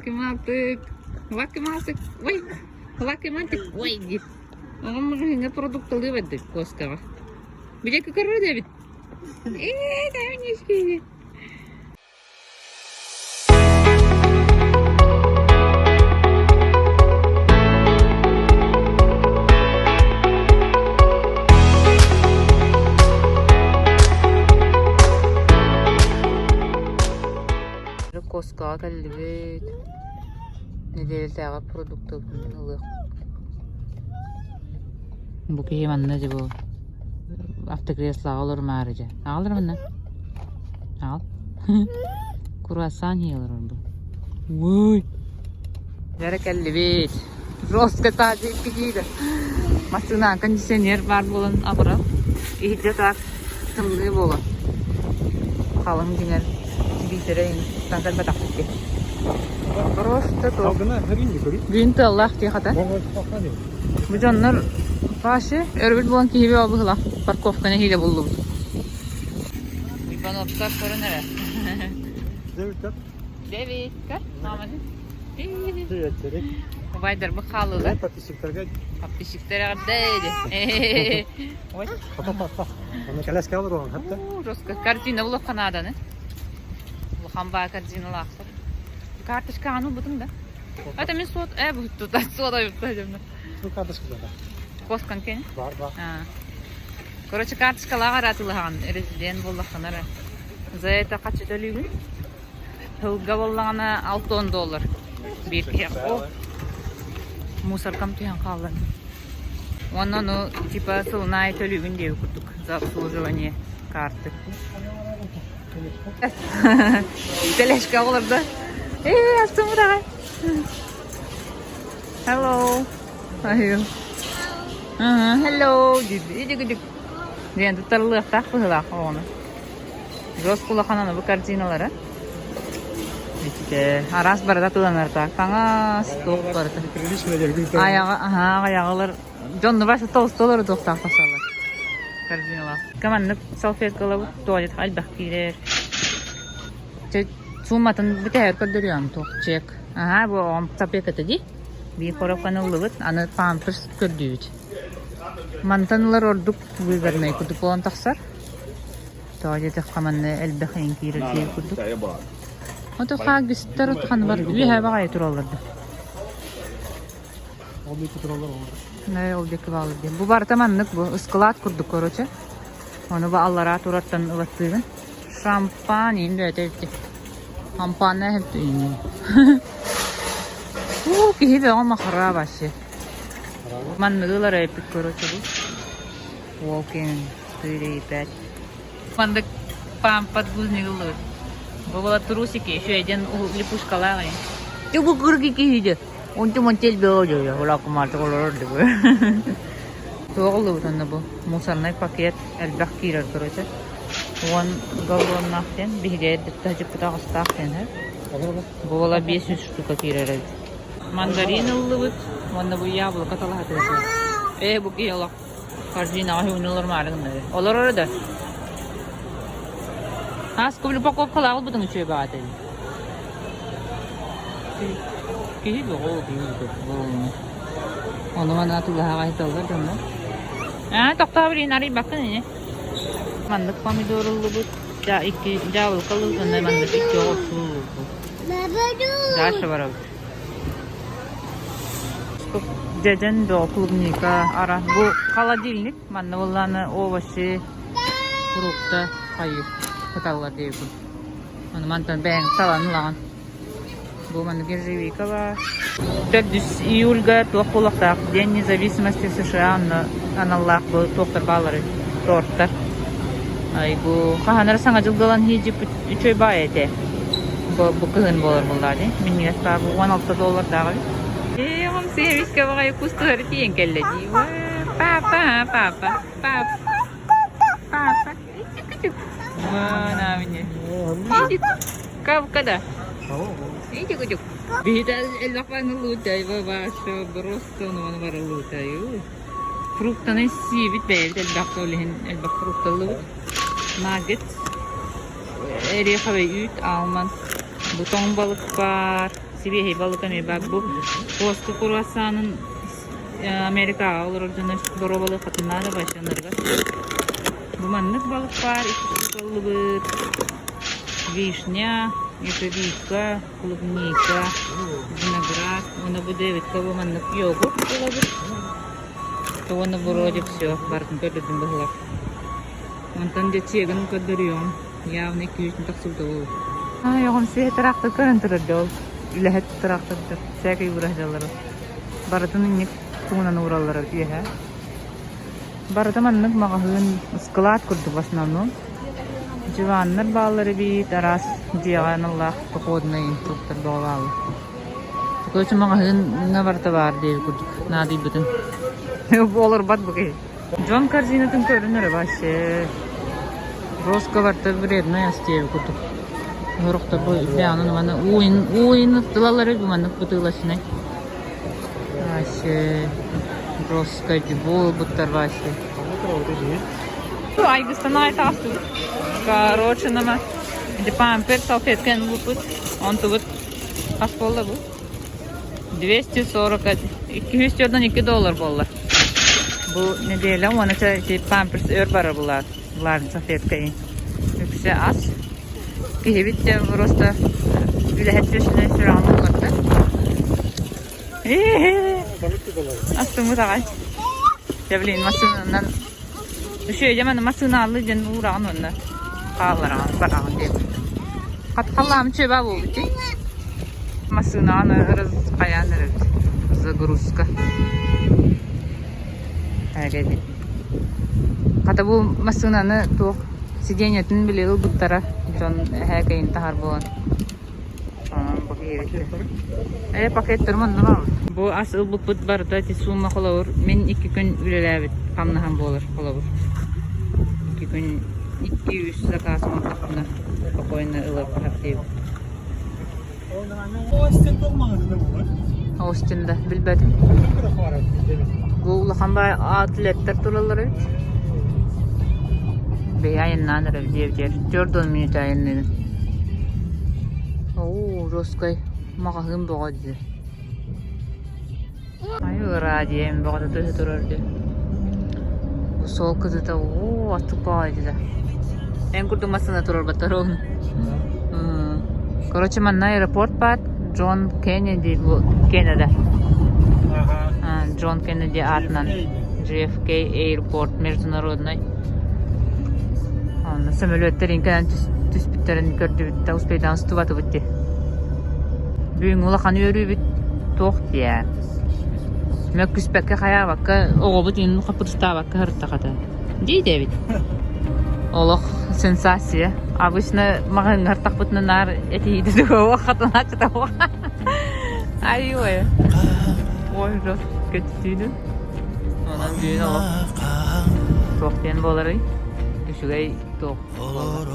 Лакиматык, лакиматык, ой, лакиматык, ой диир. Оҕом маҕаһыыҥҥа продукталыы бардык куоскаҕа. Били көрөр эбит. Ээ, таанечки. Куоскаҕа кэллибит. Нэдиэлэтээҕи продуктабытын ылыах. Бу киһи манна дьэ бу автокреслоҕа олорумаары дьэ. Аҕалар манна. Аҕал. Круассан иһэ олорор бу. Уой! Дьэ кэллибит. Жестко таажы киһиигэ. Массыына кондиционер баар буолан абырал. Иһирдьэ так тымныы буолан. Халыҥ дьиҥэр биитэрэ туттан кэлбэтэхпит дии. Просто туох. Бүгүн тыаллаах дии хата. Бу дьоннор Паша өрөбүл буолан киһи бөҕө быһыылаах парковканы иһиилэ буллубут. Уйбаныаптар көрөн эрэ. Дэвидка, мааманы. Убайдарбыт хааллылар. Подписчиктарга. Подписчиктар эҕэрдэ Ой. Оны кэлэскэ олоруон хатта. Жестко. Корзина улахан нааданы. Улахан баа корзиналаахпыт. Карточкаҕын ылбытым да. Это мен суот э бу суот айыпта демне. Бу карточка да. Коскан кен. Бар бар. Короче, карточкалаах аратылахан резидент буоллаххына За это хачы төлүүгүн. Тылга буоллаҕына 60 доллар. Биир киһиэхэ. О, мусоркам түһэн хаалла. Уонна ону типа сылын аайы төлүүгүн диэбит курдук за обслуживание карты. Тележка олордо. Ээ, астыммыт аҕай. Hello. Hello. Hello. Диэн туттарыллыахтаах быһыылаах оҕону. Жестко улахан аны бу корзиналара. Итите араас барыта тыланарта. Таҥас, туох барыта. Аяҕа, аһаа, айаҕалар дьонну башы толстолору туохтаах тахсаллар. Корзиналаах. Команднык салфеткалабыт туалет элбэх киирэр. Чэ, сууматын бүтэһэр көрдөрүөм туох чек. Аһаа, бу оҕом салфетката дии. Биир коробканы ыллыбыт, аны памперс көрдүүбүт. Мантан ылар ордук выгоднай курдук буолан тахсар. Тоҕо диэтэххэ манна элбэх иҥ киирэр диир курдук. Ото хаагыстар отхан бар үөһэ баҕайы тураллар да. Ол диэки тураллар олор. Нэ ол диэки баалар диэн. Бу барыта маннык бу ыскылаат курдук короче. Ону бу аллараа турартан ылаттыыбын. Шампань иин бэйэтэ ити. Шампанна иһин. Уу киһи бөҕө махара вообще. Манныгы ылар эппит короче бу. Walking 35. Маннык пампат гузник Бу была трусики, еще один липучкалаах. Ты бу кыргы киһиде. Онтум онтел бөҕө улаакумаартык олорор дыбы. Туох ыллыбыт онно бу? Мусорный пакет элбэх киирэр короче. Уон галлоннаах диэн биһиги эрдэттэ дьыппыт аҕыстаах диэн Бу буола 500 штука киирэр эбит. Мандарин ыллыбыт уонна бу яблоко талаһатыгар. Ээ бу киһи олох Корзинаҕа үҥүн олормаары гыннары. Олорор да. Аас кубли упаковкалаах ылбытыҥ үчүгэй баҕата дии. Киһи бөҕө киһи бөҕө. Ону маны атыылаһаҕа ыһыталлар дьоннор. Аа, тохтоо билин арыйбаккын ини. Маннык помидор ыллыбыт. Дьа икки дьаабылыка ыллыбыт уонна маннык икки оҕурсу ыллыбыт. Дальше барабыт. Дьэдьэн бөҕө клубника ара бу холодильник манна буоллаҕына овощи фрукта хайыы сыталлар диэбиппин ону мантан бэйэҥ талан ылаҕын бу маннык ежевика баар төрдүс июльга туох буолуохтаах День независимости США онно аналлаах бу туохтар баалларый торттар Ай бу хаһан эрэ Саҥа дьылга ылан иһдьиппит үчүгэй баҕайы этэ. Бу, бу кыһын буолар буоллаҕа дии. Минньигэс баа бу 16 доллардаах эбит. Ээ, оҕом сиэбискэ баҕайы кустуһары тиийэн кэллэ дии. Папа, папа, папа, папа. Ичик-ичик. Вана мне. Ичик. Кавкада. Ичик-ичик. Биһиги элбэх лутай, баша, просто ону бары лутай. Фруктаны сиибит бэйэбит элбэх ол иһин элбэх фрукталыыбыт. Наггетс, ориэховай үүт, алман, бу тоҥ балык баар. Сибиэһэй балык эмиэ баар. Бу Костка круассанын Америкаҕа олорор дьоно боруобалыаххытын наада баччанарыгар. Бу маннык балык баар, икки ыллыбыт. Вишня, ежевика, клубника, виноград. Уонна бу Дэвидка бу маннык йогурт ылабыт. Уонна вроде все, барытын көрдөрдүм быһыылаах. Онтон дьэ чиэгин көрдөрүөҕүм. Явно күүһүн тахсыбыта буолуо. Ай, оҕом сиэһэ тыраахтар көрөн турар дьол. Үлэһит тыраахтардар, всякай уурасдьаллары. Барытын инник тугунан уураллара үөһэ. Барыта маннык маҕаһыын, ыскылаат курдук в основном. Диваннар бааллар эбит, араас дьиэҕэ аналлаах походный инструктор бөҕө бааллар. Короче, маҕаһыыҥҥа барыта баар диэбит курдук наадыйбытын. Олорбот бу киһи. Дьон корзинатын көрүнэр вообще. Роска барыта вредный ас диэбит курдук. Сорохтор бу бэйэҕин маны ууйун ууйун ылаллар бу маннык бытыыласынай. Вообще жестко буолбуттар вообще. Айгыстан аҕай таҕыстыбыт. Короче, нама ити памперс салфетканы ылбыппыт. Онтубут хас буолла бу? 240 242 доллар буолла. Бу неделя уонна ити памперс өр барар булаар. Булаар салфетка Үксэ ас. Киһибит да просто үлэһит түөсүнэн сүрэҕин булларда. Астыммыт аҕай. Дьэ блин массыынанан үчүгэй маны массыынааллыы диэн уураҕын уонна хааллараҕын бараҕын диэн. Хат халлаам үчүгэй баа буолбут дии. Массыынаҕын ырыз хайаан эрэбит. Загрузка. Эрэбит. Хата бу массыынаны туох сиденьетин били ылбыттара дьон эһээкэйин таһар буолан. Бу Э, пакеттарым онно бааллар. Бу ас ылбыппыт барыта ити сумма холобур мин икки күн үлэлээбит хамнаһым буолар холобур. Икки күн икки үс заказ оҥордохпуна спокойно ылыахха диэбит. Остин да билбэтим. Бу улахан баай атлеттар тураллар эбит. Бэйэ айаннаан эрэр диэбитигэр 40 мүнүүтэ айанныыбын. Оо, жесткай маҕаһыын бөҕө дии. Ай ыраа диэн бөҕөтө түһэ турар дии. Бу суол кытыта оо астык баҕайы дии да. Эн курдук массыына турарбаттар ол. Короче, манна аэропорт баар Джон Кеннеди бу Кеннеди. Джон Кеннеди аатынан JFK Airport международный. Онно сөмөлүөттэр инкэнэн түспүттэрин көрдүбүт да успейдаан устубатыбыт дии. Бүгүҥҥү улахан үөрүүбүт туох диэ. Мөккүспэккэ хайаабакка оҕобут иһин хаппытыстаабакка сырыттахата. Дии диэбит. Олох сенсация. Обычно маҕаһыыҥҥа артахпытына наар этиһиитэ туох хатынааччыта Ай-ой. Ой, көттүүнү. Онон бүгүн олох туох диэн буоларый? Үчүгэй туох буолар?